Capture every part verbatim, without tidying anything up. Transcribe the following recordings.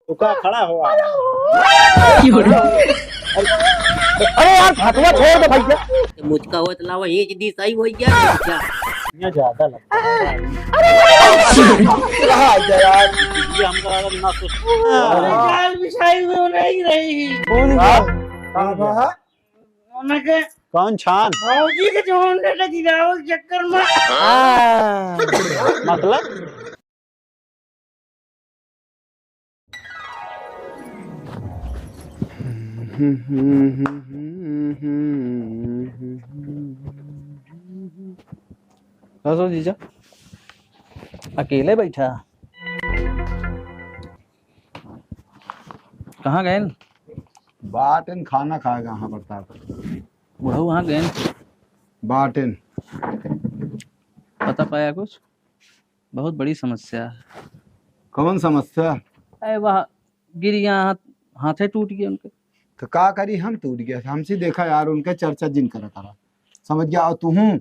रुका, खड़ा हो आप। अरे यार, फतवा छोड़ दे भैया। मुझका होत लावा, ये जी सही हो गया। क्या? ये ज्यादा लगता है। अरे! रहा है यार। ये हमका लगा ना सोच। अरे, गाल बिछाई हुई नहीं रही। कौन हाँ? है? कहाँ है? उनके कौन छान? भौजी के जोन डे गिरावे के चक्कर में। हाँ। मतलब? का सो जीजा, अकेले बैठा? कहाँ गएन? बाटेन, खाना खाए कहाँ पड़ता है। बुढ़ऊ वहाँ गएन। बाटेन। पता पाया कुछ? बहुत बड़ी समस्या है। कौन समस्या? अरे वह गिर गया, हाथ, हाथे टूट गया उनके। तो का करी, हम टूट गया, हमसे देखा यार, उनके चर्चा जिन करा करा, समझ गया? और तुहूँ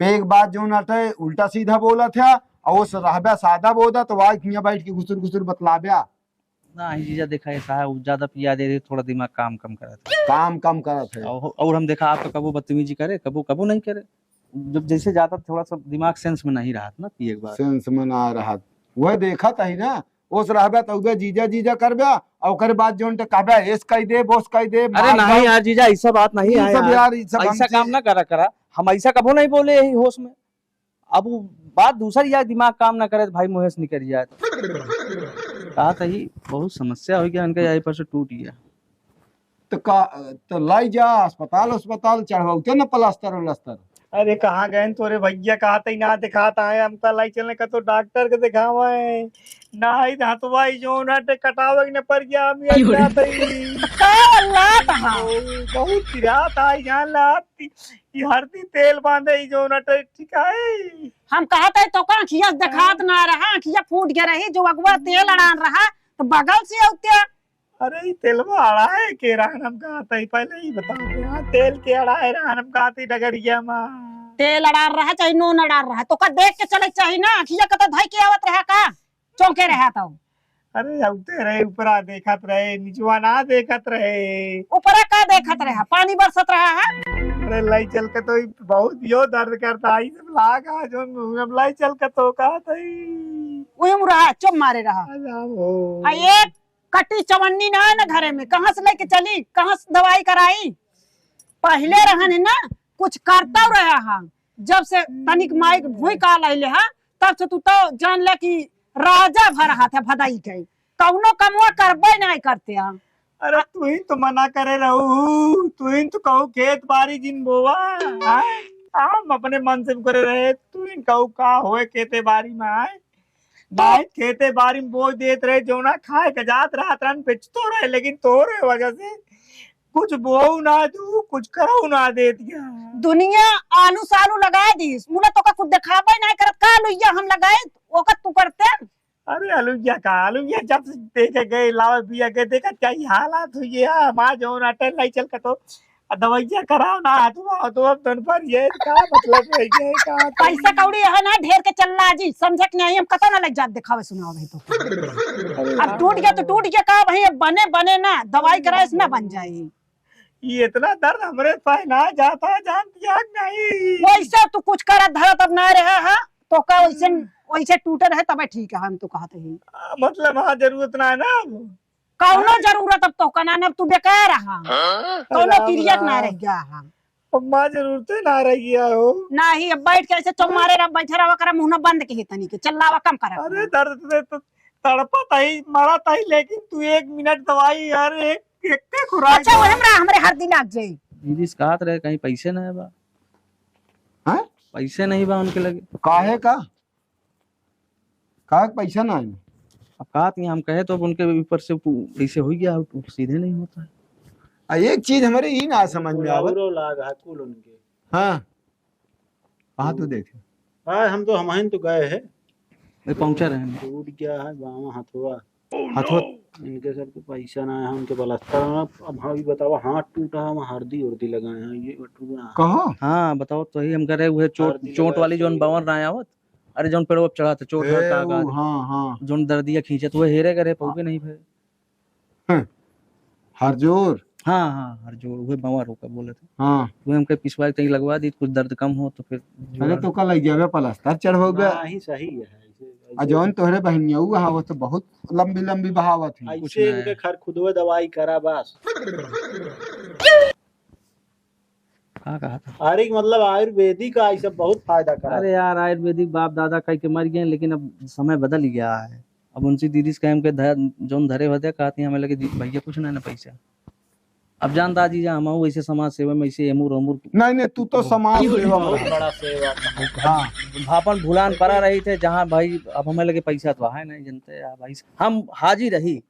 पेग बात जो ना टे, उल्टा सीधा बोला था, और वो रहब्या सादा बोदा, तो वहाँ हियाँ बैठ के घुसुर घुसुर बतलाब्या। नहीं जीजा, देखा ऐसा है, वो ज्यादा पिया दे रहे, थोड़ा दिमाग काम कम करत है। काम कम करत है। और, और हम देखा आपका कबो बदतमीजी करे, कबो, कबो नहीं करे। जब जैसे ज्यादा थोड़ा सा दिमाग सेंस में नहीं रहत ना, पिए के बाद। सेंस में ना रहत। वह देखत ही ना, ओस रहबे तउबे जीजा जीजा करबे, और ओकरे बाद जोन ते कहबे, "एस कह दे, बोस कह दे, अरे मार नहीं दे।" यार जीजा, ऐसा बात नहीं ई है सब यार। यार, ई सब ऐसा हमसे काम ना करा करा। हम ऐसा कबो नहीं बोले यही होश में। अब वो बात दूसर या दिमाग काम ना करे तो भाई मुँहे से निकल जाए। कहा था ही बहुत समस्या हो गया इनका, यहीं पर से टूट गया। तो का, तो लाई जा अस्पताल, अस्पताल चढ़वाते न प्लास्टर उलास्टर। अरे कहाँ गए तोरे भैया, कहा तई ना दिखात आए, हम तो लाई चलने का तो डॉक्टर के दिखावे। ना ही हथवा ही जो ना ते कटावे के न पड़ गया, हम ये अरे। जाते ही। का लात हा? ओ, बहुत पिरात आई जान लात। ई हरदी तेल बांधे, ई जौन अटे, ठीक है? हम कहत है, तोका अँखिया से देखात ना रहा, अँखिया फूट गया रही, जो अगुआ तेल अड़ान रहा, तो बगल से औते। अरे, ई तेलवा अड़ाए के रहन, हम कहत है, पहले ही बता दे। हाँ, तेल के अड़ाए रहन, हम कहत है, डगरिया मा। तेल अड़ान रहा, चाहे नून अड़ान रहा, तोका देख के चले के चाही ना, अँखिया के तो धई के आवत रहा का? चौंके रहा तो। अरे, औते रहे, ऊपरा देखत रहे, निचवा ना देखत रहे। ऊपरा का देखत रहे? पानी बरसत रहा है। अरे, लाई चल के तो ई बहुत यो दर्द करता है, ई सब लाग है, जोन हम लाई चल के तो कहत है। उही में रहा, चुप मारे रहा। आ जाओ। आ एक कटी चवन्नी ना है ना घरे में, कहाँ से लेके चली, कहाँ से दवाई कराई? पहिले रहन है ना, कुछ करता रहा है, जब से तनिक माइक भूई का लैले है, तब से तू तो जान ले कि राजा भर हाथ है भदाई के, कौनो कमवा करबे नहीं करते हैं। अरे तू ही तो मना करे रहू, तू ही तो कहू खेत बारी जिन बोवा, हाँ? हम अपने मन से करे रहे, तू ही कहू का होए खेते बारी में, आए? तो बाई खेते बारी में बोझ देत रहे, जौना खाए के जात रहत रहन, बेचतो रहे, लेकिन तोरे वजह से कुछ बोऊ ना दू, कुछ करऊ ना देत गया। दुनिया आलू सालू लगाए दीस, मुला तोका कुछ देखाबे ना करत, का लुइया हम लगाए, ओका तू करते? अरे अलुइया का, अलुइया जब से देखे गए, लावे बिया के देखत क्या ही हालात हुई है, हमार जौन अटल नहीं चल कतो, आ दवाइया कराओ ना, हाथ में हाथ में तन पर ये का मतलब है, ये का पैसा कौड़ी है ना, ढेर के चल्ला जी, समझत नहीं, हम कतो ना ले जात दिखावे सुनाओ भाई तो। अब टूट गया तो टूट गया का भाई, अब बने बने ना, दवाई कराए से ना बन जाई। ये इतना दर्द हमरे पाए ना जाता, जानती है कि नहीं? वैसे तू कुछ करत धरत अब ना रहे है, तो का वैसे, हम्म। वैसे टूटे रहे तबे ठीक है, हम तो कहत ही। आ, मतलब हाँ, जरूरत ना है ना अब। कौनो हाँ? जरूरत अब तो का ना, अब तू बेकार रहा। हाँ? कौनो अरे क्रिया ना रहा। रह गया है। अब माँ जरूरते ना रह गया हो। नहीं, अब बैठ के ऐसे चुप मारे रह, बैठे रहा करा, मुँह ना बंद के ही तनी के, चल्लावा कम करा। अरे दर्द से तो तड़पत ही, मरत ही, लेकिन तू एक मिनट दवाई यार, एक, एक, एक खुराक अच्छा, दवा। वही हमरा, हमरे हरदी लाग जाई। दीदी से कहत रहे, कहीं पैसे ना है बा। हाँ? पैसे नहीं बा उनके लगे। काहे का? का पैसा ना है? अब कहत नहीं, हम कहे तो अब उनके ऊपर से पू-, ऐसे हो गया, अब सीधे नहीं होता है। आ, एक चीज हमरे ई ना समझ में आवत। औरो लाग है कुल उनके। हाँ। कहाँ तू देखे? हाँ, हम तो, हमहिन तो गए हैं। ये पहुँचा रहे हैं। टूट गया है बावां हथवा। हथवा? इनके सर पे पैसा ना है, उनके प्लास्टर में। अब हाँ, ये बतावा, हाथ टूटा है, वहाँ हरदी उर्दी लगाए हैं, ये टूटा है। कहाँ? हाँ, बताओ तो ही हम करे, उहे चोट, हरदी चोट लगाए वाली थे। जौन बावन ना आवत, अरे जौन पेड़वा पे चढ़ा था, चोट ए, हर का ऊ, का, हाँ, हाँ। जौन दर्दिया खींचत, वो हेरे करे, पौगे हाँ। नहीं भे। हैं, हरजोर? हाँ, हाँ, हरजोर, उहे बंवर ओका बोलत है। हाँ। उहे हमके पिसवा के तनी लगवा दी, कुछ दर्द कम हो तो फिर अरे जुगाड़। तो का लग जावे, प्लास्टर चढ़वावे। नाही, सही है, ऐसे, आ ऐसे जौन तोहरे बहनिया हुआ, हाँ, वो तो बहुत लंबी लंबी बहावत है। कुछ ऐसे ना इनके है। खर खुदवे दवाई करा बस। का कहा था? अरे, मतलब, आयुर्वेदिक का ई सब बहुत फायदा करा। अरे यार, आयुर्वेदिक बाप दादा कह के मर गए, लेकिन अब समय बदल गया है। अब उनसे दीदी से कहे, हमके ध-, जौन धरे होते, कहती हमें लगे, "जी, भैया, कुछ ना, ना पैसा।" अब जानता जीजा, हम वैसे समाज सेवा में ऐसे एमुर ओमुर। नहीं, नहीं, तू तो समाज सेवा में बहुत रहा। बड़ा सेवा। हाँ। अपन भूलान पड़ा रही थे, जहाँ भाई, अब हमें लगे पैसा तो है नहीं, जनते हैं भाई, हम हाजिर रही।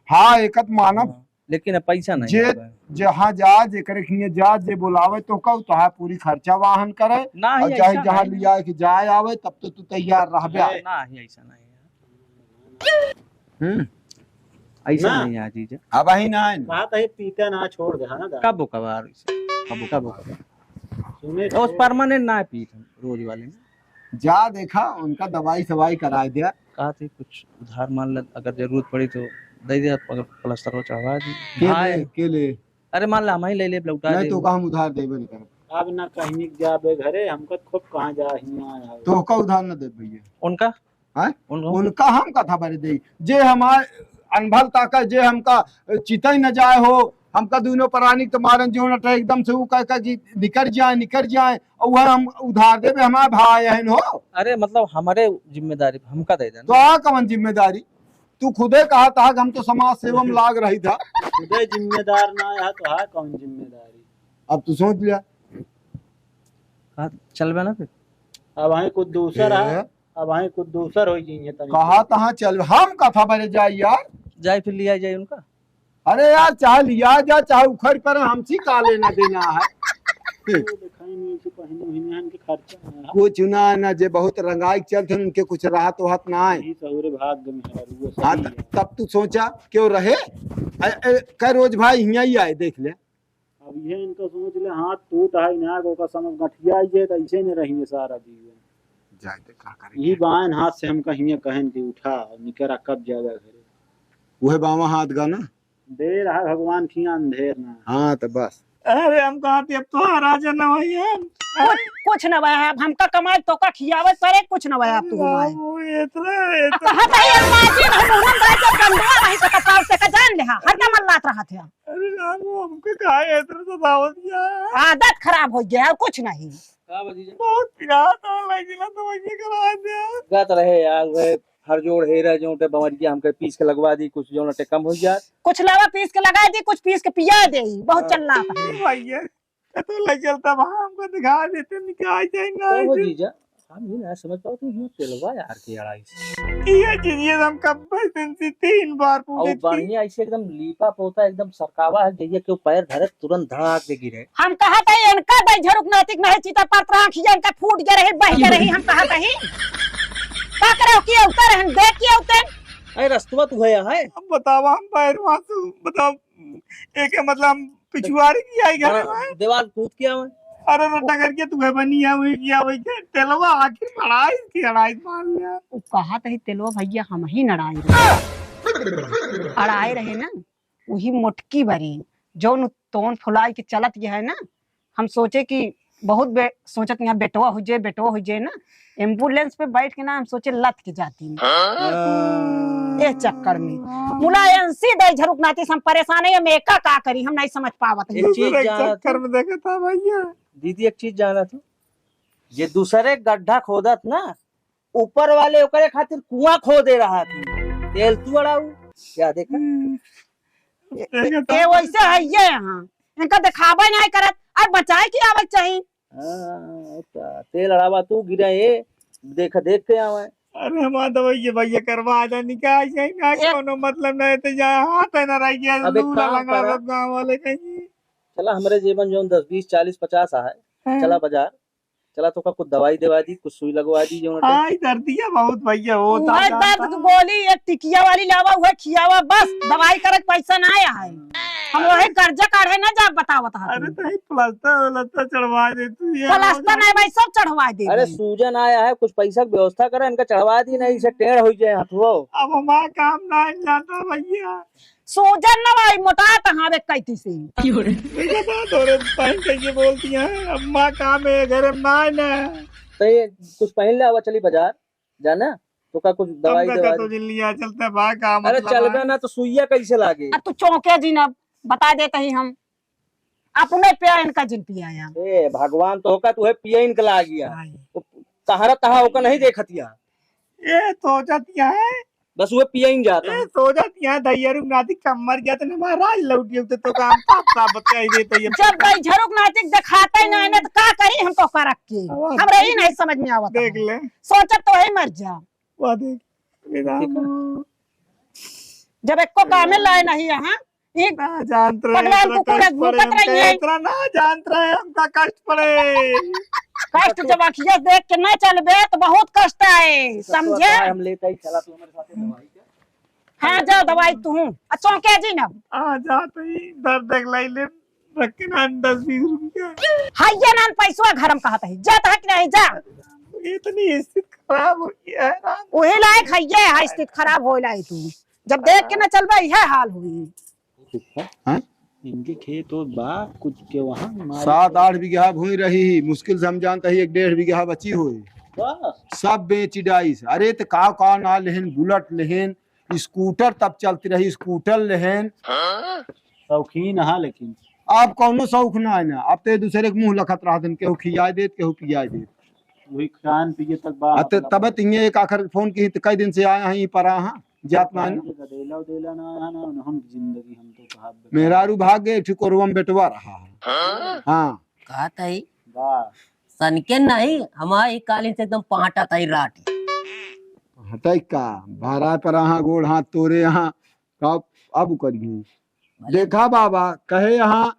हाँ, एकत मानव। हाँ, लेकिन अब पैसा नहीं जे, आवे। जहाँ जा, जेकरे खिए जा, जे बोलावे तो कहू, तोहार पूरी खर्चा वाहन करे, ना ही और चाहे ऐसा जहाँ नहीं। लिया के जाए आवे, तब तो तू तैयार रहबे। है। ना ही ऐसा नहीं है। हम्म। ऐसा ना। नहीं है जीजा। अब ही ना है ना। बात है, पीते ना छोड़ दे, है ना दादा? कबो कभार ऐसे, कबो कबो कभार। कभार। सुने उस तो। Permanent ना पीत हम, रोज वाले में। जा देखा, उनका दवाई सवाई कराए दिया। कहा थी कुछ उधार मान ले, अगर जरूरत पड़ी तो दे दे, अगर प्लास्टर हो चढ़वा दी। के भाई। ले, के ले? अरे मान ला, हम ही ले ले, लौटा नहीं दे। तो का हम उधार देबे नहीं करब। अब ना कहीं जाबे घरे, हमका खूब कहाँ जा हियाँ आए। तो का उधार ना दे भैया। उनका? हैं? उनका? उनका हम कथा भरे दे। जे हमार अनभल ताका, जे हमका चितई न जाए हो, हमका दोनों प्राणी के मारन जो नटे एकदम से ऊ कह, कह कि निकर जाए, निकर जाए, और वह हम उधार देबे, हमार भाई हन हो। अरे मतलब हमारे जिम्मेदारी हमका दे देना। तो आ कवन जिम्मेदारी? तू खुदे कहा था कि हम तो समाज सेवा में लाग रही था। खुदे जिम्मेदार ना है तो है कौन जिम्मेदारी? अब तू सोच लिया। हाँ, चलबे ना फिर। अब वहीं कुछ दूसर है, ए? अब वहीं कुछ दूसर हो गई है तनी। कहा तहाँ चल, हम कथा बरे जाई यार। जाए फिर लिया जाए उनका। अरे यार, चाहे लिया जा, चाहे उखड़ पर, हमसे का लेना देना है। वो दिखाई नहीं, इसे पहने हुए हैं, इनके खर्चा है। कुछ ना, ना, जे बहुत रंगाई के चलते हैं, उनके कुछ राहत वाहत ना आए। यही सहूरे भाग में है, वो सही हाँ, है। तब तू सोचा, क्यों रहे? ए, ए, कै रोज भाई हियाँ ही आए, देख ले। अब ये इनका सोच ले, हाथ टूट है, ना, ओका समझ गठिया आई है, तो ऐसे नहीं रहिए सारा जीवन। जाए दे, का करें? यही बाएं हाथ से हमका हियाँ कहन कि उठा, निकरा, कब जावे घरे। वह बावां हाथ गा ना। देर है भगवान खिया, अंधेर ना। हाँ, तो बस। अरे, हम कहा थे, अब तो राजा न होई हम। कुछ, कुछ न भया, अब हमका कमाए, तोका खियावे परे, कुछ न भया, अब तू हमारे। बाबू, इतना, अब इतना कहा था, ये माटी नहीं, मुहूर्त रह के गंडुआ रही, तो कपाल से का जान ले, हाँ, हर का मल्लात रहा थे। अरे राम, हमके काहे इतना सतावत किया? आदत खराब हो गया, और कुछ नहीं। का भतीजा? बहुत पिरात और लगिला तो वही करा दे। गत रहे यार, वह हरजोर हेरा जोटे बमरिया हमके पीस के लगवा दी, कुछ जोन अटे कम हो जात। कुछ लावा पीस के लगा दी, कुछ पीस के पिया दे, बहुत हाँ। चलना था। भैया, तो ले चलता वहाँ हमको दिखा देते, निकाल जाए ना तो वो ऐसे। जीजा, हम ही ना समझ पाओ तो ये तेलवा यार के अढ़ाई सौ। ये चीज ये हम कब दिन से तीन बार और पूछे थी। बढ़िया ऐसे एकदम लीपा पोता एकदम सरकावा है, जइया केहू पैर धरे तुरंत धड़ाक दे गिरे। हम कहा था इनका दई झरुक नातिक नहीं चीता परत रहा, खिया इनका फूट गया रही, बह गया रही, हम कहा था ही। का करे हो कि उतर हम देख के उतर। अरे रस्तवा तू है, है? अब बतावा हम पैर वहाँ से बताओ। एके मतलब हम पिछुआरी किया है घर बड़ा में। देवाल कूद किया है। अरे तो टगर के तू है बनी है, वही किया, वही के तेलवा आखिर अढ़ाई की अढ़ाई मान लिया। उ कहा तही तेलवा भैया हम ही नड़ाए रहे। अड़ाए रहे ना, वही मोटकी बरी, जौन तोन फुलाई के चलत गया है ना, हम सोचे कि बहुत बे-, सोचत यहाँ बेटवा हो जाए, बेटवा हो जाए ना, एम्बुलेंस पे बैठ के ना हम सोचे लत के जाती में। हाँ। ए चक्कर में मुलायम सी दे झरुक नाती से हम परेशान है, हम एका का करी, हम नहीं समझ पावत है। एक चीज दूसरे जाना चक्कर तू। में देखा था भैया। दीदी एक चीज जाना तू, ये दूसरे गड्ढा खोदत ना, ऊपर वाले ओकरे खातिर कुआं खोदे रहा था। तेल तू अड़ाऊ, क्या देखा? हम्म। ए, देखा ए, था। ए, वैसे है ये यहाँ, इनका दिखावे नहीं करत, अब बचाए की आवक चाहिए। हाँ, तो तेल अड़ावा तू गिरा ए, देख, देख के आवे। अरे हमार दवाई ये भैया करवा दे, निकाल जाए ना, ए- कोनो मतलब नहीं तो यहाँ हाथ है ना रह गया, अब एक लूला काम लंगड़ा करा। सब गाँव वाले कहीं। चला हमरे जेबन जौन दस, बीस, चालीस, पचास आ है, हाँ। चला बाजार, चला तोका कुछ दवाई देवा दी, कुछ सुई लगवा दी जौन अटे। हाँ, ई दर्दिया बहुत भैया होता उहे जाता। दर्द की गोली एक टिकिया वाली लावा, उहे खियावा, बस दवाई करे के पैसा ना आया है। हम वही कर्जा काढ़े ना जा बतावत हती। अरे तो ही प्लास्टर व्लास्टर चढ़वा दे तू, ये प्लास्टर नहीं भाई, सब चढ़वा दे अरे भाई। सूजन आया है, कुछ पैसा की व्यवस्था करे, इनका चढ़वा दी, नहीं से टेढ़ हो जाए हथुओ। अब हमारा काम ना जाता भैया। सूजन न भाई, मोटा तहावे कैती से। देखा बात हो रे, बहन कैसे बोलती हैं, अम्मा काम है, घर में ना है ना। तो ये कुछ पहन ले, आवा चली बाजार, जाना, तो का कुछ दवाई हमका दवाई। तो जिन लिया चलते बा, का अरे मतलब चलबे है? ना तो सुइया कैसे लागे? आ तू चौंके जी ना, बता देते ही हम। अपने पिया इनका जिन पिया है। ए, भगवान तो होका, तू है पिया इनका लागिया। हाँ। वो तहरा तहा होका नहीं देखतिया। ए, सोचतिया है। बस वो पिया इन जाता ए, है। सोचतिया है, दैयरुक नाती कम मर गया तो हमारा राज लौट गया, तो, तो काम साफ साफ बताई देते ये। जब दैझरुक नाती दिखाते ही नहीं, नहीं तो का करी हम तो करक के। अब हमरे ही नहीं समझ में आवत देख है। ले। सोचत तो वही मर जा। वाह देख, ए राम। जब एको कामे लाए नहीं यहाँ, ई ना जानत रहे, पगला इतना कुकुर कष्ट पड़े भूकत हमका, रही है। इतना ना जानत रहे हमका कष्ट पड़े। कष्ट जब अखिया देख के ना चलबे तो बहुत कष्ट आए, तो समझे? हम लेते ही चला तू हमारे साथ दवाई के। हाँ, जाओ दवाई तू। आ चौंके जी ना। आ जात ही दर्द देख लाई ले, रख के ना दस बीस रुपया। हाइये ना पैसवा घर में कहत है, जात है कि नहीं, जा। इतनी स्थिति खराब हो गया है ना। वही लायक है, ये है स्थिति खराब हो लाई तू। जब देख के ना चलबे, यह हाल हुई। हाँ? इनके खेत और बा, कुछ के वहाँ मारे सात आठ बीघा भूमि रही ही, मुश्किल से हम जानते ही एक डेढ़ बीघा बची हुई। बस। सब बेच डाइस। अरे तो का का ना लेहन, बुलेट लेहन, स्कूटर तब चलती रही, स्कूटर लेहन। शौकीन हा लेकिन। अब कौनो शौक ना है ना, अब तो एक दूसरे के मुंह लखत रहत हन, केहू खियाए देत, केहू पियाए देत। वही खान पिए तक बा, आ, त-, मतलब। तब तिहे एक आखिर फोन की, त कई दिन से आया है, ई पर आहा, जात ना है ना। गदेला उदेला ना आया ना, उन्होंने जिंदगी हम तो कहा बता। मेहरारू भाग गए, एक ठो कोरवा में बेटवा रहा है। हाँ। हाँ। कहत है, वाह। सनके नहीं, हमारे कालीन से एकदम पाटा तई राटी। हटाई का, भरा पर आहा, गोड़ हाथ तोरे यहाँ, का, अब करिए। भले। देखा बाबा, कहे यहाँ,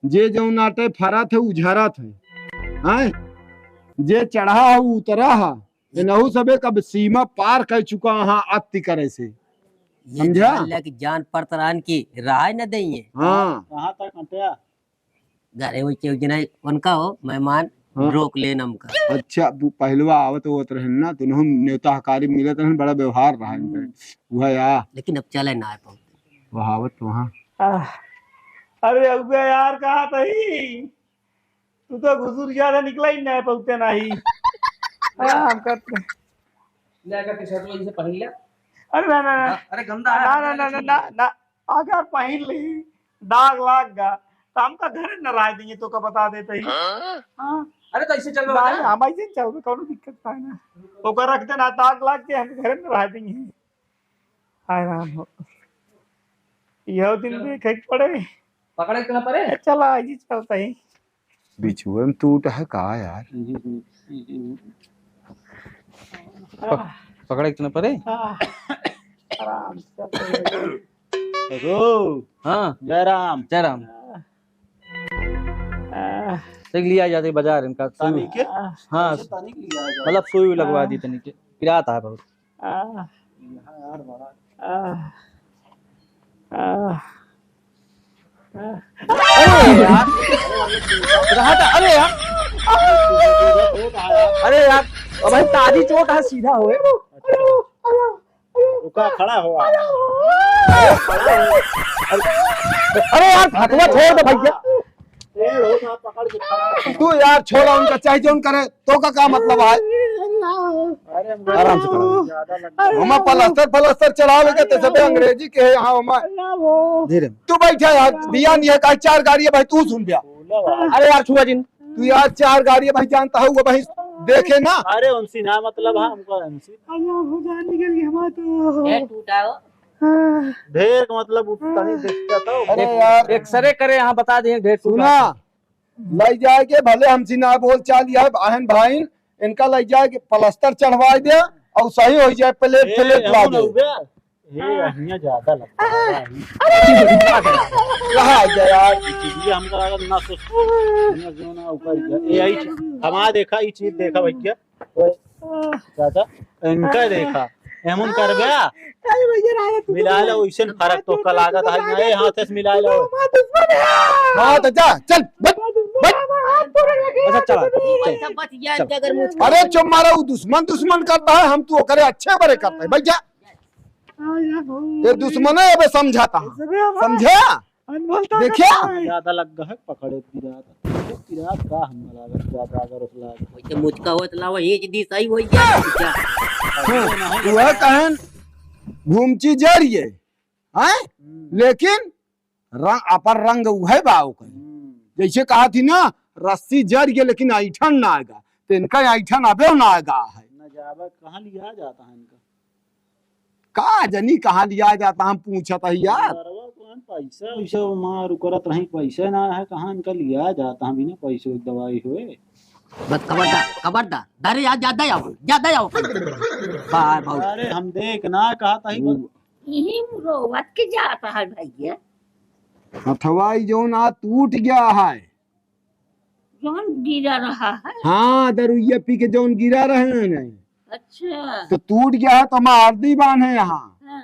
जे जौन आटे फरत है, उ झरत है। हैं? जे चढ़ा है, उ उतरा है। ये नहु सबे कब सीमा पार कर चुका है, अति करे से। ये समझा? जान ले कि जान परतरान की राय न देइए। हाँ। कहाँ तक हटिया? घरे वही केहू जना उनका हो, मेहमान हाँ। रोक लेन हमका। अच्छा, अब पहलवा आवत होत रहन ना, तो उन्होंने न्योता हकारी मिलत रहन, बड़ा व्यवहार रहा इनका। हम्म। वह या। लेकिन अब चले ना आए पाउते। वह आवत वहाँ। आह, अरे अगुआ यार, कहाँ तही? तू तो घुसुर ज्यादा निकला ही ना पाउते नाही। आराम करते। ले का टी-शर्ट वही से पहन ले। अरे ना, ना, ना। अरे गंदा है, ना, ना, ना, ना, ना, ना। अगर पहिन ली, दाग लाग गा, तो हमका घरे न रह दिए, तो का बता देते ही। हाँ? हाँ। अरे, तो ऐसे चल भाई, बता। हम ऐसे चल, कौनो दिक्कत ना है ना। ओकर रख देना, दाग लाग के हम घरे न रह दिए। हाय राम हो। यह दिन चल। देखे के पड़े। पकड़े के ना पड़े? चला, आज ही चलता ही। बिछुए में टूट है का यार? प-, पकड़े के न परे? आह, आराम से। हेलो। हाँ। जय राम। जय राम। आह। देख लिया जाते बाजार इनका सुई। तानी के? हाँ। अच्छा, तानी के लिया जाए। मतलब सुई लगवा दी तनी के। पिरात है बहुत। आह। यहाँ यार बड़ा। आह। आह। अरे यार, रहा था, अरे यार, अरे यार, अब भाई ताजी चोट है, सीधा होए। रुका, खड़ा हो आप। अरे यार, फतवा छोड़ दे भैया। पेड़ हो ना, पकड़ के खड़ा हो। तू यार छोड़ा उनका, चाहे जौन करे। तो का, का मतलब है? अरे हम आराम से करो। ज्यादा लग गया। हमा पलस्तर, पलस्तर चढ़ावे के ते सबे अंग्रेजी के है, हाँ, हमा। धीरे। तू बैठा यार, बिया नहीं है, काहे चार गाड़ी है भाई, तू सुन बिया। बोलो भाई। अरे यार, छुआ जिन। तू यार चार गाड़ी है भाई, जानता है वो भाई, देखे ना। अरे उनसे ना मतलब है हमको, उनसे। अरे हो जान निकल गई हमारा तो। ये टूटा हो। हाँ। ढेर मतलब उठता नहीं देखता था। अरे यार। एक्सरे करे, यहाँ बता दें, ढेर टूटा। सुना। लई जाए के भले हमसे ना बोल चाल, यह बहन भाई, इनका लई जाए के पलस्तर चढ़वाए दे और सही हो जाए, प्लेट, ए, प्लेट ला दे। ए, अहिया ज्यादा लगता है। कहाँ आ गया यार? ये हमका लागत ना सोच, ना जो ना ऊपर गया। ए, आई चीज, हमारा देखा, ये चीज देखा भैया। ओए, चाचा, इनका देखा, एमन करबे? अरे भैया, राजा, तू मिला तो लो, ओइसन फरक तो का लागत है, नए हाथ से मिला लो। हमारा दुश्मन है। हाँ, तो जा, चल, बच, बच। अच्छा, चला, चल। पैसा बच गया, इनके अगर मुझ अरे, चुप मारा, वो दुश्मन, दुश्मन करता है, हम तू ओकरे अच्छे बड़े करते हैं, भाई, जा। आया हो। ये दुश्मन है, अबे समझाता हूँ। अबे अब समझा? अनमोल तो देखिया? ज्यादा लग गए पकड़े पिरात। पिरात का हम लागत, ज्यादा अगर उस लागत। वैसे मुझका होत लावा, ये जी सही होई गया। हाँ, वह कहन घूमची जरिए, हैं? हम्म। लेकिन रंग, अपर रंग उहे बा ओकर। हम्म। जैसे कहा थी ना, रस्सी जर गए लेकिन ऐठन ना आएगा, तो इनका ऐठन अबे ना आएगा है। न जावे, कहाँ लिया जाता है इनका? का जनी कहाँ लिया जाता, हम पूछत है यार। यारवा कौन पैसा वैसा मार उकरत रही, पैसा ना है, कहाँ इनका लिया जाता, हम इन्हें पैसे दवाई हुए। बस खबरदार, खबरदार, अरे यार, ज्यादा आओ, ज्यादा आओ। Bye, bye. अरे हम देख ना कहा था ही बस। यही रोवत के जाता है भैया। हथवा ई जौन आ टूट गया है। जौन गिरा रहा है? हाँ, दरुइया पी के जौन गिरा रहे हैं ना। अच्छा। तो टूट गया है तो हमार हरदी बांध है यहाँ। हाँ।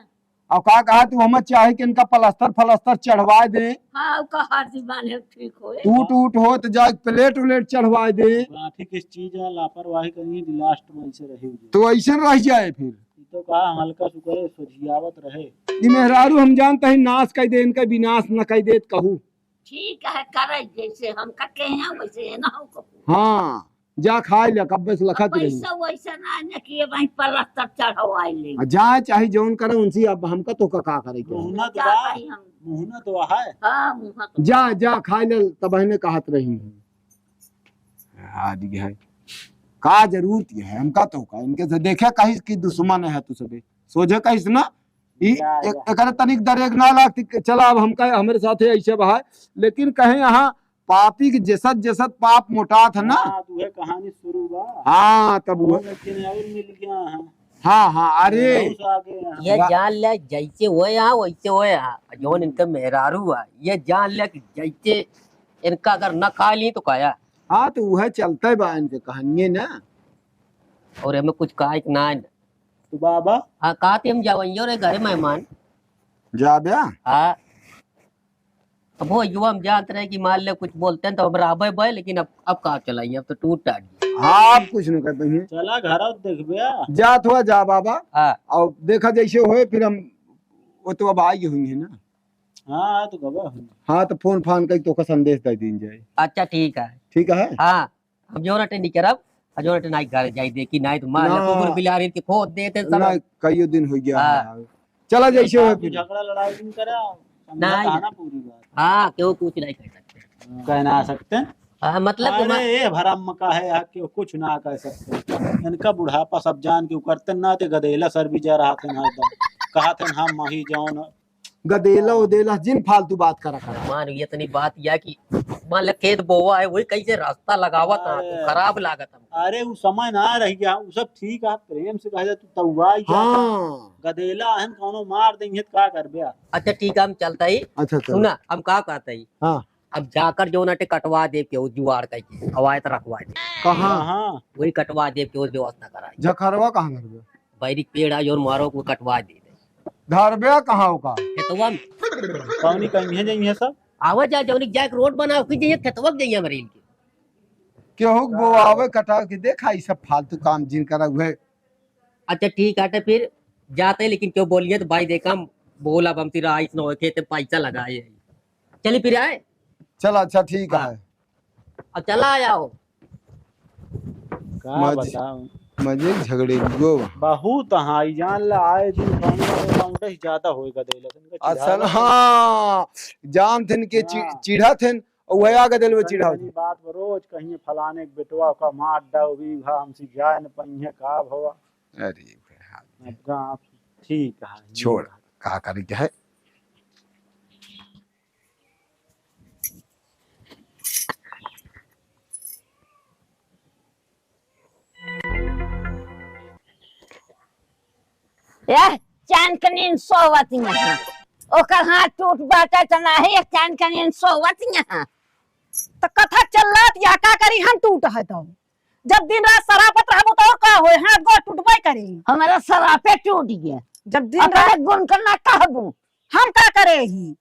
और का कहा तू हमें चाहे कि इनका प्लास्टर फ्लास्टर चढ़वा दे। हाँ, ओका हरदी बांध है, ठीक होए। टूट उट हो तो जाए प्लेट उलेट चढ़वा दे। गांठी किस चीज है, लापरवाही कहीं लास्ट में ऐसे रही हुई। तो ऐसे रह जाए फिर। ई तो कहा हल्का सुकरे सोझियावत रहे। ई मेहरारू हम जानते हैं नाश कर दे, इनका विनाश न कर दे कहू। ठीक है, करे जैसे हम कहे हैं वैसे है ना हमको। हाँ, जा खाए ले, कब्बे से लखत रही। पैसा वैसा ना है ना कि ये वहीं प्लास्टर चढ़वाए ले। आ जा चाहे जौन करे उनसे, अब हमका तो का, का करे के? मुहना तो क्या बा। कही हम? मुहना तो है। हाँ, मुहना तो जा, बा। जा खाए ले, तब ने कहत रही है। हार गया है। का जरूरत ये है हमका तो का? इनके से देखे कहिस कि दुश्मन है तू सबे। सोझे कहिस ना, ई या, एक, या। एकरे तनिक दरेग ना लागती कि चला अब हमका, हमरे साथे ऐसे बहाए। लेकिन कहे यहाँ पापी के जसत जसत पाप मोटात है ना। हाँ, तो वह कहानी शुरू बा। हाँ, तब वो वो। लेकिन और मिल गया है। हाँ, हाँ, अरे। बहुत आगे हैं। ये वा- जान ले, जैसे वो यहाँ, वैसे वो यहाँ। जौन इनके मेहरारू है, ये जान ले कि जैसे इनका अगर न खा ली तो काया। हाँ, तो वह चलते बा इनके कहानिये ना। और हमें कुछ कहा एक ना है। तो बाबा? हाँ, कहा थे हम जावइयो रे घरे मेहमान। जा बे? हाँ। अब वो युवा हम जानत रहे कि मान ले कुछ बोलते हैं तो हम रहबे बे, लेकिन अब, अब का चलाइए, अब तो टूट टाट गया। हाँ, अब कुछ नहीं करते हैं। चला घर और देख बे। जा थोड़ा जा बाबा। हाँ। और देखा जैसे होए फिर हम, वो तो अब आई हुई है ना। हाँ, हाँ, तो गवा हुई। हाँ, तो फोन फान कई तो का संदेश दे दीन जाए। अच्छा, ठीक है। ठीक है? हाँ। हम जौन अटे नहीं करब, हम जौन अटे नाई घर जाई देखी, नाई तो मार ले ना। कुकुर बिलारी के खोद देते सब। ना, कईयो दिन हो गया हाँ। है। चला जैसे हो फिर। झगड़ा लड़ाई नहीं करा, समझा नहीं। कहा ना पूरी बात। हाँ, क्यों कुछ नहीं कह सकते। हाँ। कह ना सकते। हाँ, मतलब कि अरे, मा- ये भरम का है यार, क्यों कुछ ना कह सकते। इनका बुढ़ापा सब जान के करते ना, ते गदेला सर भी जा रहा थे ना एकदम। कहा थे ना, हम मही जौन गदेला उदेला जिन फालतू बात करा करा। मान ये इतनी बात या कि मान ले खेत बोवा है, वही कैसे रास्ता लगावत है, तो अरे। खराब लागत है। अरे, उ समय ना रह गया, उ सब ठीक है, प्रेम से कहा जाए, तू तौवा ही जाता। हाँ। गदेला हन, कौनो मार देंगे तो का करबे यार? अच्छा, ठीक है, हम चलता ही। अच्छा, चल। सुना, हम का कहता ही? हाँ। अब जाकर जो ना टे कटवा दे के, वो जुआड़ कह के, अवायत रखवा दे। कहाँ? हाँ। वही कटवा दे के, वो व्यवस्था कराई। जखरवा कहाँ घर बे? बैरिक पेड़ आ, जोन मारो को कटवा दे दे। धरबे कहाँ ओका? खेतवा में। कौनी कहीं है जाइए सब? आवे जा, जौनी जाए के रोड बनाओ, की जाइए खेतवा के जाइए हमारे इनके। केहू के हाँ। बोआवे कटावे के देखा, ई सब फालतू काम जिन करा हुए। अच्छा, ठीक आटे फिर जाते, लेकिन क्यों बोलिए तो भाई देखा, हम बोला बमती रहा, इसने खेते पैसा लगाए। चली फिर आए। चल, अच्छा, ठीक हाँ। है। अब चला आया हो। का मजे, बताऊं? मजे झगड़े हुए। बहुत हाँ, ई जान ला आए दिन कौन ना कौन से ज्यादा होएगा देला। इनका अच्छा, चिढ़ावा हाँ, जान थे इनके चि-, हाँ। चिढ़ा थे, और वह आगे दिल में अरे चिढ़ा। इतनी बात पर रोज कहीं फलाने के बेटवा का मार डाओ, भी भा हमसे जाए न पहिए का भवा। अरे भाई, अब गाँव ठीक है। छोड़, का करे के है? ए, चान के नींद सोवत यहाँ। ओकर हाथ टूट बाटे त नाही, एक चान के नींद सोवत यहाँ। त कथा चलत या का करी हम टूट है तो। जब दिन रात सरापत रहबो तो और का होए, हाथ गोड़ टूटबे करे। हमारा सरापे टूट गया। जब दिन अपने रात गुण करना कहबो। हम का करे ही?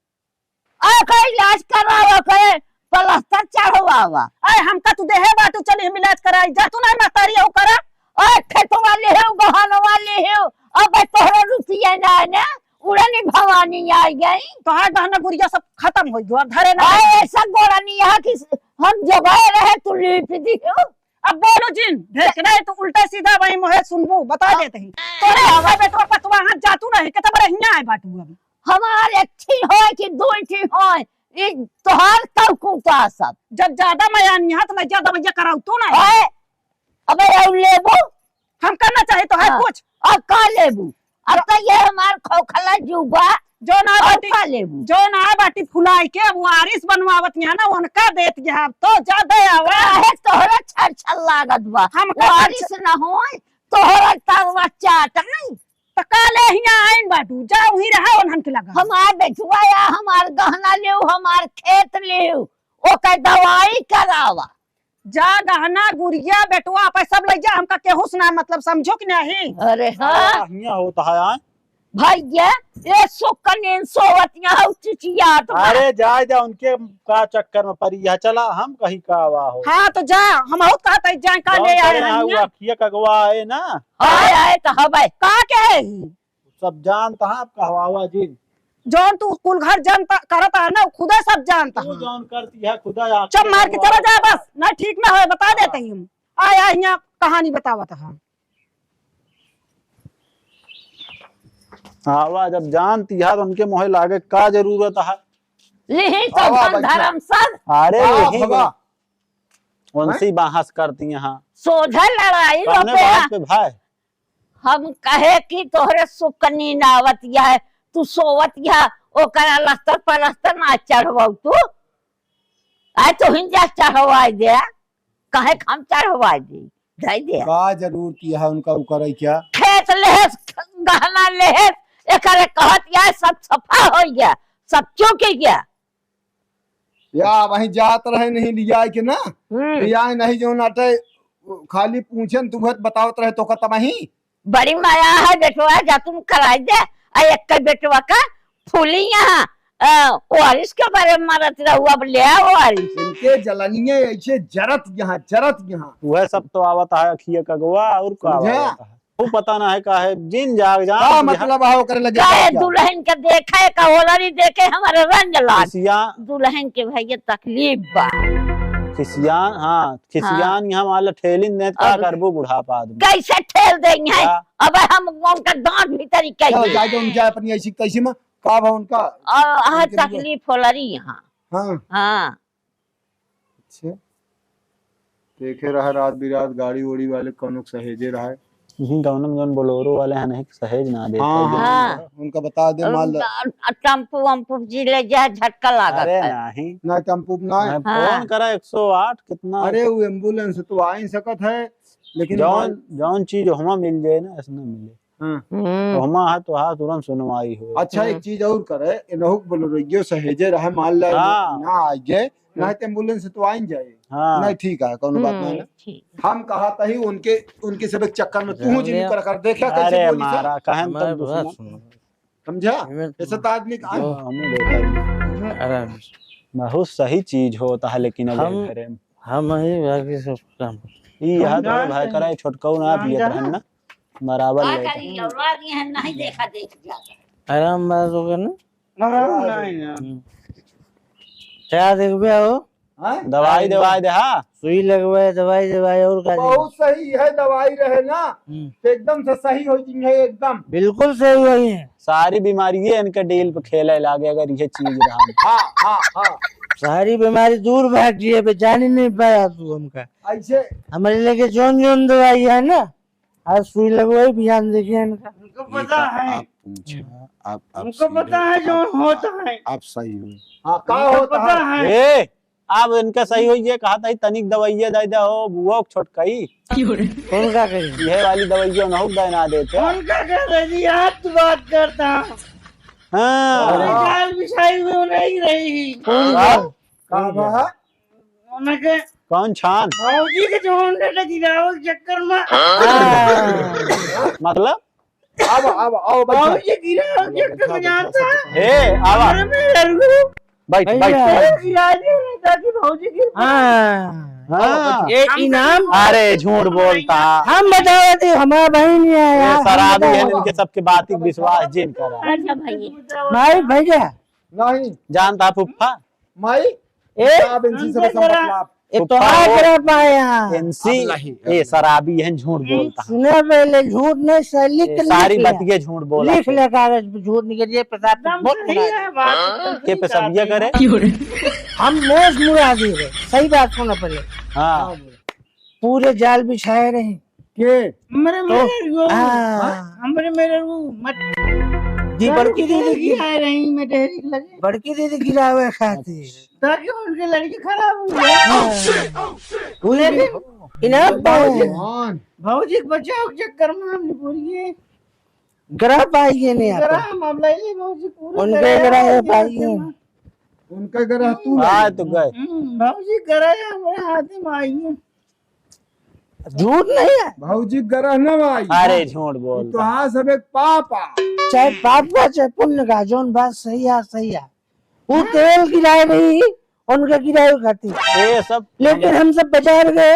ओकर इलाज कराओ, ओकर प्लास्टर चढ़वावा। अरे हमका तू देहे बाटू, चली हम इलाज कराई। जा तू नहीं महतारी हो करा, आ, खेतवा लेहेउ, गहनवा लेहेउ, अब तोहरा रुपया ना, ना, उड़नी भवानी आई गई। तोहार गहना गुरिया सब खतम होइ गयो, अब धरे ना। आ, ऐसा गोड़ा नहीं यहाँ कि हम जगह रहे, तू लीप दिहेउ। अब बोलू जिन, ढेर के नहीं, तू उल्टा सीधा वही मोहे सुनबू, बता देत ही। तोरे आवा बेटवा पतवा हाथ जातू नहीं, कितना बड़ा हियाँ आए बाटू अब। हमार एक ठी होय कि दो ठी होय, ई तोहार तौकू का सब। जब ज्यादा मया निहा त लज्जा दवैया कराऊ तू ना। ओए, अबे अउ लेबू? हम करना चाहे तो है हाँ। कुछ। अब का लेबू? अब तो ये हमार खोखला जुबा। जो ना और बाटी, का लेबू? जो ना बाटी फुलाई के अब वारिस बनवावत यहाँ ना, उनका देत यहाँ तो ज्यादा आवा। काहे तोहरा छर छर लागत बा? हम का वारिस छर- ना होय, तोहरा तलवा चाट आई। त काले हियाँ आइन बाटू, जा उहीं रहा उन्हन के लगा। हमार बेटुआ या हमार गहना लेउ, हमार खेत लेउ, ओकर दवाई करावा। जा गहना गुरिया बेटुआ आपे सब लइ जा, हमका केहू से ना मतलब, समझो कि नहीं? अरे हाँ। आ, हियाँ होत है आए। भैया, ये सुकनीन सोवत यहाँ चिचियात बा। अरे जाए जा, उनके का चक्कर में परी है, चला हम कहीं का आवा हो। हाँ तो जा, हम बहुत कहत है जाए का जौन ले आए करे हैं हाँ, वो हियाँ। अखिया कगवा आए ना। आए, आए तो हबै। का के है ही? सब जानत ह, आप कहवावा जिन। जौन तू कुल घर जानत, करत ह ना, खुदे सब जानत ह। तू जौन करती है, खुदा आप चुप मार के कहवावा। चला जा बस, ना ठीक ना होय, बता हाँ। देत ही हम। आय, आय, हियाँ कहानी बतावत ह। आवा, जब जानती है, तो उनके मोहे लागे का जरूरत है? लिही तो आवा, धन बैठा। धर्म सब। अरे, आवा, लिही। भवा। उनसे बहस करती हैं। सोझे लड़ाई कौने रोपे बात हैं। पे भाई? हम कहे कि तोहरे सुख नींद आवत है, तू सोवत है, ओकर अलस्तर पलस्तर ना चढ़वाऊ तू। आय तू हिन जा चढ़वाई दे, कहे कि हम चढ़वाई दे, दे दे। का जरूरत है उनका उ करे क्या? खेत लेहेस, गहना लेहेस, एकरे कहत है सब सफा हो गया, सब चूक गया। या वहीं जात रहे नहीं लिया के ना, हम्म। या नहीं जो नाटे खाली पूछन तू है बतावत रहे तो खत्म ही। बड़ी माया है बेटवा, जा तुम कराई दे। आ एक के बेटवा का फूली यहाँ, अ, वारिस के बारे में मारत रहू, अब ले आओ वारिस। इनके जलनिये ऐसे जरत यहाँ, जरत यहाँ। वह सब तो आवत है अखिए कगवा, और का समझा? आवत है? वो पता ना है का है, जिन जाग जान का बिहार मतलब है ओकरे लगे काहे क्या? दुल्हन के देखे का होलरी देखे हमारे रंग लाग। खिसिया- दुल्हन के भैया तकलीफ बा। खिसियान, हाँ, खिसियान हाँ। यहाँ वाला ठेलिन ने का अब करबू बुढ़ापा आदमी? कैसे ठेल देंगे? क्या? अब हम उनका दांत भीतर ही चलो, कहिए। जाए दो उनके अपनी ऐसी तैसी में, का भा उनका, आ, आ, उनके लिए? तकलीफ होलरी यहाँ। हाँ। हाँ। अच्छा। देखे रहा रात बिरात गाड़ी ओड़ी वाले कौनो के सहेजे रहा है। यही गाँव में जौन बोलेरो वाले हैं, नहीं सहेज ना देते हाँ, हैं। हाँ। हाँ। उनका बता दे, माल उनका, टेम्पू वम्पू जी ले जाए, झटका लागत अरे है। नहीं। ना टेम्पू ना है। मैं हाँ। फोन करा एक सौ आठ, कितना? अरे, वो एम्बुलेंस तो आ ही सकत है, लेकिन जौन, माल जौन चीज हुआ मिल जाए ना, ऐसा ना मिले। हाँ। हम्म। तो हुआ है तो हाँ, तुरंत सुनवाई हो। अच्छा, एक हम्म। चीज और करे, इनहु के बोलेरो सहेजे रहे, मान ला हाँ। ना आ गए, ना तो एम्बुलेंस तो आ ही जाए। हाँ। नहीं, ठीक है, कौनो बात हम्म, नहीं ना। ठीक। हम कहा था ही उनके, उनके सब एक चक्कर में तू जान जिन लिया। कर, कर देखा कैसे अरे बोली था। मारा, कहे हम हमारे तब बात दुश्मन। सुनो। समझा? हमें ऐसा तो आदमी का जो हाँ, हम बेकार। अरे बहुत सही चीज होता है, लेकिन अब हम, घरे में। हम ही बाकी सब काम। ई यहाँ तो भाई करे छोटकाऊ ना पियत रहन ना, बराबर का लेत। करी, औलाद यहाँ नहीं देखा देख जाता। आराम बात होगा ना? आराम नहीं है। हम्म। क्या देखबे हो? हाँ? दवाई अरे दवाई दे, हाँ। सुई लगवाए, दवाई दवाई, और का बहुत देबे? सही है, दवाई रहे ना, हम्म। तो एकदम से सही हो जाएंगे, एकदम। बिल्कुल सही हो गई है। सारी बीमारी ये इनके डील पे खेले लागे, अगर ये चीज रहा। हाँ, हाँ, हाँ। सारी बीमारी दूर भाग गई है, बे जान ही नहीं पाया तू हमका। ऐसे हमारे लेके जौन जौन दवाई है ना, आज सुई लगवाई, बिहान देखिए इनका। हमको पता है। आप पूछे, आप, आप हमको सही पता हो, है जो आप, होता है। आप सही हो। हाँ, का हमको होता पता है? है। ए, अब इनका सही हो, ये कहा था, तनिक दवाइया दे दे हो, बुआ छोटकाई। कौन का कही? ये वाली दवाइया ना हो, दे ना देते। कौन का कह रही? आप तो बात करता। हाँ। अरे, जाल बिछाई हुई नहीं रही। कौन का? का बा? उनके कौन छान? भौजी के जौन बेटा गिरावे के चक्कर में। हाँ। मतलब? अब, अब, आओ, बैठो। भौजी गिरावे के चक्कर में जानता है? हे, आवा। अरे, मैं लड़ू। बैठ, भैया। बैठ, बैठ। गिरा दे, ताकि भौजी गिर पड़े। हाँ। हाँ। ए, इनाम। अरे, झूठ बोलता। हम बतावत ही, हमारा बहिन ही है ये यार, हम शराबी है, बतावत ही। इनके सबके बात ही विश्वास जिन करा। अच्छा भाई। भाई, भैया। नहीं। जानता फुफ्फा? माई, ए, आप इनसे हमसे सब जरा मतलब। एक तो फुफ्फा आ वो जरा पाया। इनसी, अब नहीं। ए, शराबी है, झूठ बोलता। सुने पहले, झूठ नहीं, सर, लिख ए, के सारी लिख ले। बतिये झूठ बोला लिख थे। ले कागज पे, झूठ निकल, ये प्रताप से एकदम बहुत सही बुरा है, बात हाँ? एकदम के सही पे सब बात ये है। करे? हम मोस मुरादी है, सही बात सुनो पहले। हाँ। पूरे जाल बिछाए रहे। के? हमरे तो, मेरे वो, हाँ। हमरे मेरे वो मत जी, बड़की दीदी की गिराए रही, मैं ढेरी लगे। बड़की दीदी गिरावे खातिर। ताकि उनके लड़की खराब हो जाए। हाँ। लेकिन इनाम पाओ। भगवान। भौजी के बचाव के चक्कर में हमने पूरी ये गरा पाई है नहीं आता। गरा हम अब ले ली भौजी पूरा उनके गरा गरा है है पाई है। उनके गरा तू हाँ, ले। तो गए। हम्म, भौजी गरा है हमारे हाथ में आई है। झूठ नहीं है। भौजी गरा न आई। अरे झूठ बोल। तो हाँ सब एक पाप आ। चाहे पाप का, चाहे पुण्य का, जौन बात सही है, सही है। वो तेल गिराए रही, उनके गिराए खातिर। ये सब लेकिन हम सब बाजार गए,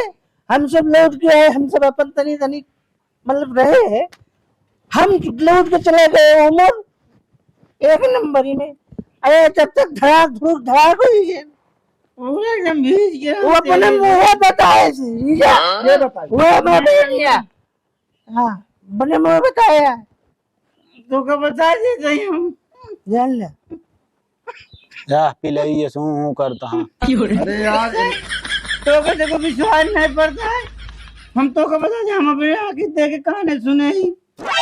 हम सब लौट के आए, हम सब अपन तनी तनी मतलब रहे, हम लौट के चले गए उमर एक नंबर ही में। अरे जब तक धड़ाक धुड़ुक धड़ाक हुई है, पूरा एकदम भीज गया वो अपने तेल में। मुँह बताए से, ये क्या? ये बताइए। वो अपने मुँह बताया। हाँ, अपने मुँह बताया। तो का बता दे कहीं हम। जान ले। जा, पिलाई ये सूं हूं करता हाँ। अरे यार, तो का देखो विश्वास नहीं पड़ता है। हम तो का बता दे, हम अपने आँखें देखे काने सुने ही।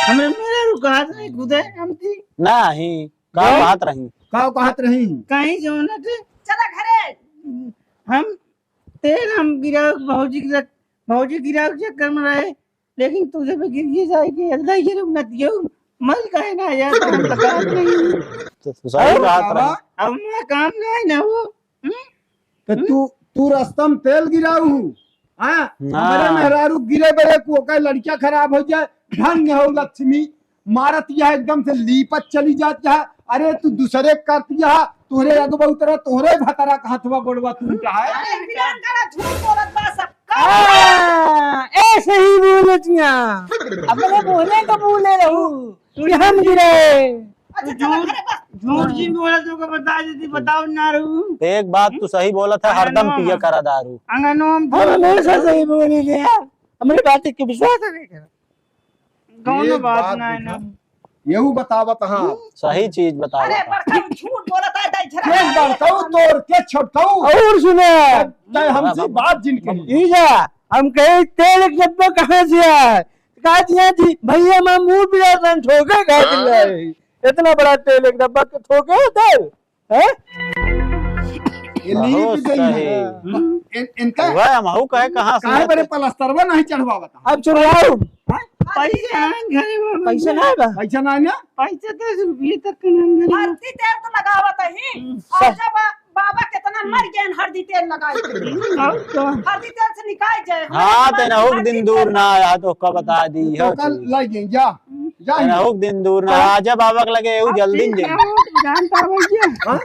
हमरे मेरा रुकात नहीं खुदे हम थी। नहीं, का बात रही? का बात रही? कहीं जो ना थे। चला घरे। हम तेल हम गिरा भौजी के साथ, भौजी गिरा के चक्कर में रहे। लेकिन तू जब गिर गई जाए के, अल्लाह ये लोग नदियों मल काहे ना यार, तो हम बतावत नहीं। तो सही बात रहा। अब हमारा काम ना है ना वो। हम्म? तो तू, तू रास्ता में तेल गिराऊ हूँ, हाँ? ना। हमारे मेहरारू गिरे बरे को ओकर लड़कियां खराब हो जाए, धन्य हो लक्ष्मी, मारत यह एकदम से लीपत चली जात यह। अरे तू दूसरे करत यह, तोहरे अगवा उतरा, तोहरे भतरा का हथवा गोड़वा तू चाहे। अरे बिना करा झूठ बोलत बा सब। हाँ, ऐसे ही बोलत यहाँ। अपने बोले तो बोले रहू, तू हम गिरे। अच्छा, चलो, झूठ, अरे बस। झूठ जिन बोला तो को बता देती, बताओ ना रहू। एक बात तू सही बोलत है, हरदम पिए करा दारू। अंगनवा में हम हमेशा सही बोली ले यार, हमारी बात के विश्वास नहीं करा। कौनो एक बात बात ना है ना। देखा, यहू बतावत हाँ। सही चीज बतावत अरे हाँ। बड़का झूठ बोलत है, दाई झरा के मारे। बड़काऊ तोर के छोटकाऊ। और सुने। तय हमसे बात जिन कही। ई जा, हम कहे तेल एक डब्बा कहाँ से आए? कहा दिया जी, भैया मैं मुंह पिला तन ठोके खा दिया है। इतना बड़ा तेल एक डब्बा के ठोके तेल? हैं? ये लीप बहुत गई सही। है। इन, इनका वह हम हऊ कहे कहाँ से काहे बरे आते? पलस्तरवा नहीं चढ़वावत? अब चढ़वाओ। हैं? पैसा ना है घरे में पैसा भैया। ना है बा? पैसा ना है ना? पैसा दस रुपये तक के नाम घरे में। हरदी तेल तो लगावत ही। हम्म। और जब बा-, बाबा कितना मर गए हरदी तेल लगाए के। हम्म, और तो। हरदी तेल से निकाल जाए। हाँ, हमारे तेना दिमाग उक दिन दूर ना आया तो का बता दी तो हो कल चीज। लाई गई जा। जा तेना उक दिन दूर ना हाँ। आया, जब बाबा के लगे, ऊ अब जल्दी ठीक नहीं है, जाए। वो जानता है भैया। हाँ?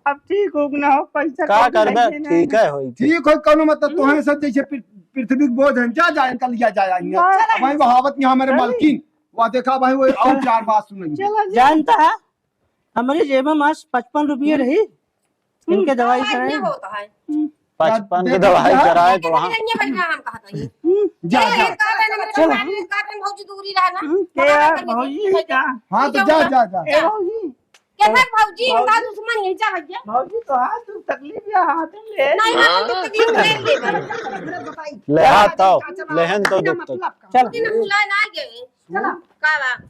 अब ठीक हो ना हो, पैसा का कौड़ी करबे? लगे ना। ठीक है, होई। ठीक हो, कौनो मतलब, हम्म। तोहरे सब जैसे पृ-, पृथ्वी के बोझ है, जा, जा, इनका लिया जाए, आएंगे। बस। अब भाई बहावत यहाँ हमारे चलिए। मालकिन, वह देखा भाई, वो और चार बात सुनेंगे। चला जा। जानता है, हमारे जेब में आज पचपन रुपये हम्म। रही, हम्म। इनके दवाई दवाई कराए। नहीं होता है। हम्म। पचपन के दवाई कराए तो वहाँ। नहीं, नहीं, भैया, हम कहा था ये। हम्म। जा, ये जा। एक कारण है, मेरे चलो। साथ में एक कारण भौजी दूरी रहा ना। हम्म, तो क्या हमारे भौजी कहीं है क्या? हाँ, तो जा, जा, जा। ए भौजी। क्या है भौजी? हमारा दुश्मन यही जा भैया। भौजी तो हाथ दुख तकलीफ या हाथ में ले। नहीं, हाथ दुख तकलीफ ले ले। ले हाथ आओ, लेहन तो दुख तो। चल। दिन हम बुलाए ना गए। चलो, का बा?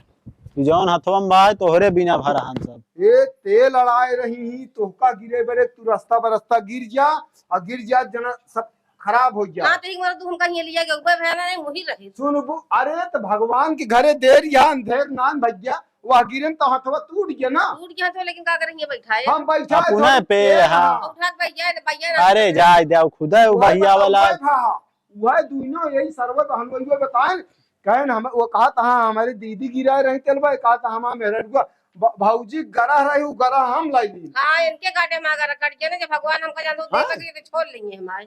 तू जौन हथवा में बा, तोहरे बिना भरा हम सब। ए, तेल अड़ाए रही ही, तोहका गिरे बरे, तू रास्ता बरस्ता गिर जा, और गिर जा, जना सब खराब हो गया। हाँ, तो एक बार तू हमका ये लिया गया, ऊपर भयाना नहीं, वही रहे। सुन बु-, अरे, तो भगवान के घरे देर या अंधेर नान भैया, वह गिरन तो हथवा टूट गया ना। टूट गया तो, लेकिन का करेंगे, बैठा है। हम बैठा है, अपने तो पे, हाँ। हाँ। उठा के भैया, भैया ना। अरे, जाए दे, खुदा है, वो वो भैया बताओ, वाला। वो था। वह दुइनो यही सरवा बहनोइयो बताएन, कहन हम, वो कहा था, "हाँ, हमारी दीदी गिराए रही तेलवा," कहा था, "हमारा मेहररुआ, ब-, भौजी गरह रही, वो गरह हम लाई ली।" हाँ, इनके काटे में गरह कट गया ना, जब भगवान हमका जान दो, हाँ? देख के छोड़ लेंगे हमारे।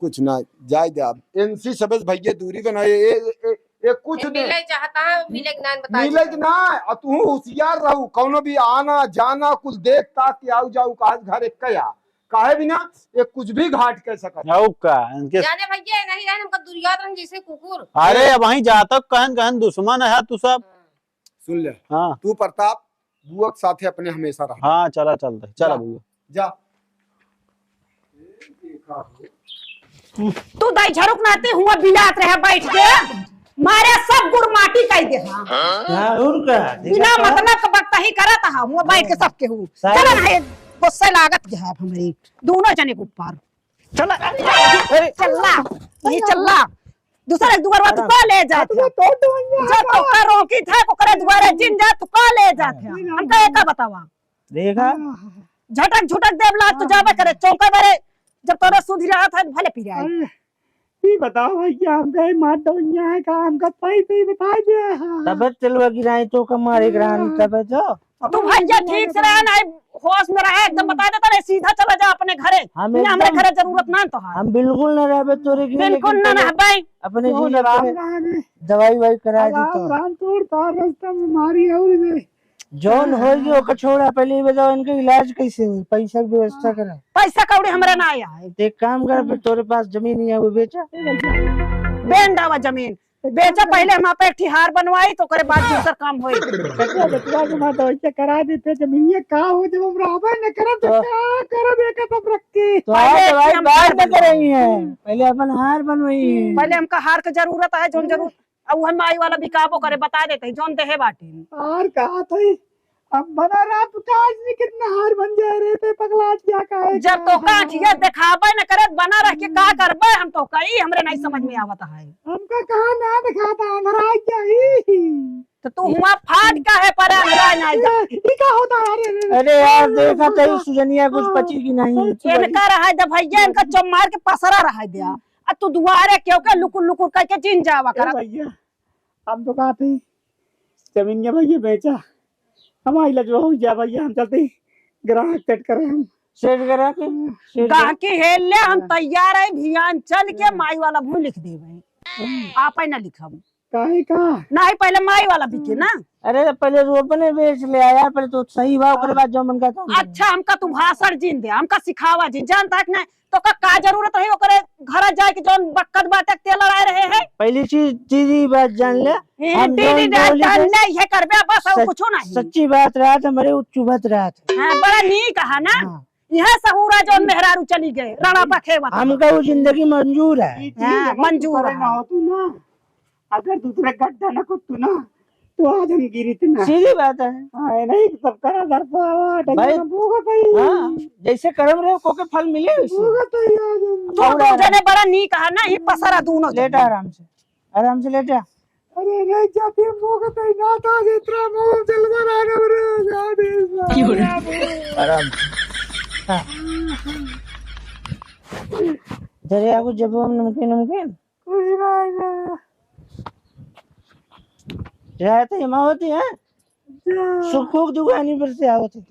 कुछ ना, जाए दे अब। इनसे सबसे भैया दूरी बनाए, ए, ए, ए, ए, कुछ ए, नहीं। मिले चाहता है, मिले के नाम बता मिले दे। के ना, और तू होशियार रहू, कौनो भी आना, जाना, कुल देख ताक के आऊ जाऊ, काज घर एक कया। काहे बिना, ये कुछ भी घाट कह सकत। आऊ का, इनके जाने भैया, नहीं रहन, हमका दुरियात रहन जैसे कुकुर। अरे, अब वहीं जातक कहन, कहन दुश्मन है तू सब। हाँ। सुन ले। हाँ। तू प्रताप, बुआ के साथे अपने हमेशा रह। हाँ, चला, चलते, चला जा, भैया। जा। तू दाई झरुक नाती हुआ बिलात रहे बैठ के, मारे सब गुड़ माटी कई दे। हाँ। हाँ, और का? देखा बिना तो? मतलब के बकतही करत हा, हुआ बैठ के सबके हूँ। सारे चला ना, ये गुस्से लागत के है हमरे दोनों जने के ऊपर। चला, अरे, चला, ये चला। दूसरे दुआर तू का ले जात है? तो, तो, तो, जो तो का रोकी था, ओकरे दुआरे जिन जा, तू का ले जात है? हमका एका बतावा। देखा? झटक झुटक देवला, तू जाबे करे, चौका बरे, जब तोरे सुधि रहत है, भले पिराए। अरे, ई बताओ भैया, हम गए मार दवैया है का? हमका पाई पे ही बताई दे। तबे तेलवा गिराई तो का मारे गिरानी, तबे तो। तू भैया ठीक से रह, नहीं होश में रहे, एकदम बता देता रहे, सीधा चला जा अपने घरे। हम ये हमरे एकदम घरे जरूरत ना तो है। हम बिल्कुल ना रहबे तोरे के बिल्कुल लेकिन ना तोरे रहबे। अपने और जीजा राम के राम है। दवाई वाई करा दी तो। राम राम तोड़ तार रास्ता में मारी और में। जौन हाँ। होई ओकर छोड़ा, पहले ये बताओ इनका इलाज कैसे होई, पैसा की व्यवस्था करा। पैसा कौड़ी हमरा ना आया है। तो एक काम कर, फिर तोरे पास जमीन ही है, वो बेचा। बेंडावा जमीन बेचा, पहले हम आप एक ठिहार बनवाई, तो ओकरे बाद दूसर काम होई। बेटवा, बेटवा के बात वैसे करा देते, जमीनिया का हो, जब हम रहबे न करब, तो तो का करब, एक सब रख के? तो पहले आप भाई हम बात हार न बनवाई। करई है, पहले अपन हार बनवाई है। पहले हमका हार के जरूरत है, जौन जरूरत अब वह माई वाला बिकाबो करे, बता देते हैं, जौन देहे बाटी। और कहा थे, अब बना रहा तू काज में कितना हार बन जाए रे, ते पगला क्या काहे जब का तो का हार? किया देखाबे न करे, बना रह के का करबे हम तो कई, हमरे नहीं समझ में आवत है। हमका कहाँ ना दिखाता, अंधरा गया ही। तो तू हुआ फाट का है पर अंधरा नहीं जा। ये, ये का होता है? अरे, अरे, अरे यार, देखा तो ये सुजनिया कुछ हाँ। पची की नहीं। इनका रहा दे भैया, इनका चौमार के पसरा रहा दिया। आ तू दुआरे क्यों के लुकुर लुकुर करके जिन जावा ए करा। भैया, हम तो कहते हैं, जमीन के भैया बेचा, हमारी लजवा हो जा भैया, हम चलते हैं, ग्राहक सेट करें हम। सेट करा के, सेट करा। गाहकी हेल ले, हम हाँ। तैयार है, भियान चल के हाँ। माई वाला भूमि लिख देबे। हाँ। आप ही ना लिखब। काहे का? नहीं, पहले माई वाला बिके ना। अरे, पहले तो अपने बेच ले यार, पहले तो सही भाव, ओकरे बाद जो मन का काम करे। अच्छा, हमका तू भाषण जिन दे, हमका सिखावा जिन, जानता है कि नहीं? तो का, का जरूरत है ओकरे घर जाए के जौन बक्कत बाटे तेल लड़ाए रहे हैं? पहली चीज, चीज ई बात जान ले, ए, हम दीदी जौन दे, बोली जान थे, ले, ये करबे बस, और सच-, कुछो नहीं। सच्ची बात रहत, हमरे उ चुभत रहत। हाँ, बड़ा नीक है ना? हाँ। यह सहूरा जौन मेहरारू चली गए, राणा पखेवा। हमका वो जिंदगी मंजूर है। ये चीज हाँ, अगर तू मंजूर करे है। ना हो तू ना, अगर दूसरे गड्ढा ना कुत्तू ना, तो आज हम गिरी थे ना। सीधी बात है। हाँ, नहीं, सब करा दर पे आवा, भाई, डंडा ना भोगत है। हाँ, जैसे कर्म रहे, ओके फल मिले वैसे। भोगत है आज हम। तू और दो जने बड़ा नीक है ना, ही पसरा दोनों लेटा जने। आराम से, आराम से लेटा। अरे, नहीं जाते, भोगत है ना, था जितना मोह जलवा रहा ना, रे, जा दे, जा दे। आराम से। हाँ। जरे आगू जब हम नमकीन, नमकीन। कोई ना आएगा। जाए तो हिमावती है। जा। सुखोक दुकानी पर से आवत है।